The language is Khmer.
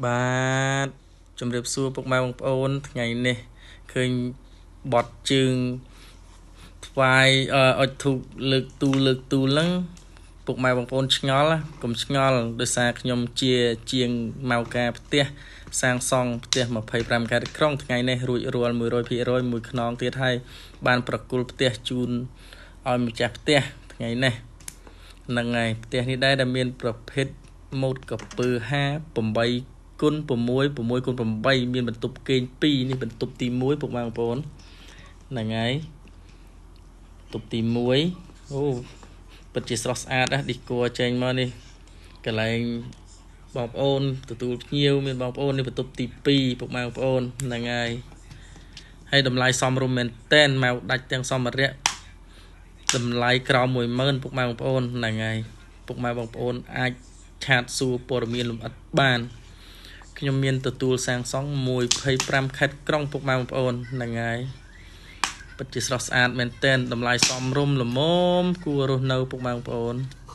បាទជំរាបសួរពុកម៉ែបងប្អូនថ្ងៃនេះឃើញបត់ជើងថ្វាយអុជធូបលើកទូលលើកទូលហ្នឹងពុកម៉ែបងប្អូនឆ្ងល់កុំឆ្ងល់ដោយសារខ្ញុំជាជាងម៉ៅការផ្ទះសាងសង់ផ្ទះ25ខេត្តក្រុងថ្ងៃនេះរួចរាល់100%មួយខ្នងទៀតហើយបានប្រគល់ផ្ទះជូនឲ្យម្ចាស់ផ្ទះថ្ងៃនេះហ្នឹងហើយផ្ទះនេះដែរដែលមានប្រភេទម៉ូតកពើ5 8គុណ6 6គុណ8មានបន្ទប់គេង2នេះបន្ទប់ទី1ពុកម៉ែបងប្អូនហ្នឹងហើយបន្ទប់ទី1អូពិតជាស្រស់ស្អាតណាស់ឌីគ័រចេញមកនេះកន្លែងបងប្អូនទទួលភ្ញៀវមានបងប្អូននេះបន្ទប់ទី2ពុកម៉ែបងប្អូនហ្នឹងហើយហើយតម្លៃសមរម្យមែនតែនមកដាច់ទាំងសម្ភារៈតម្លៃក្រោម10000ពុកម៉ែបងប្អូនហ្នឹងហើយពុកម៉ែបងប្អូនអាចឆាតសួរព័ត៌មានលម្អិតបានខ្ញុំមានទទួលសាងសង់25ខេត្តក្រុងពុកម៉ែបងប្អូនហ្នឹងហើយពិតជាស្រស់ស្អាតមែនទែនតម្លៃសមរម្យល្មមគួររស់នៅពុកម៉ែបងប្អូន។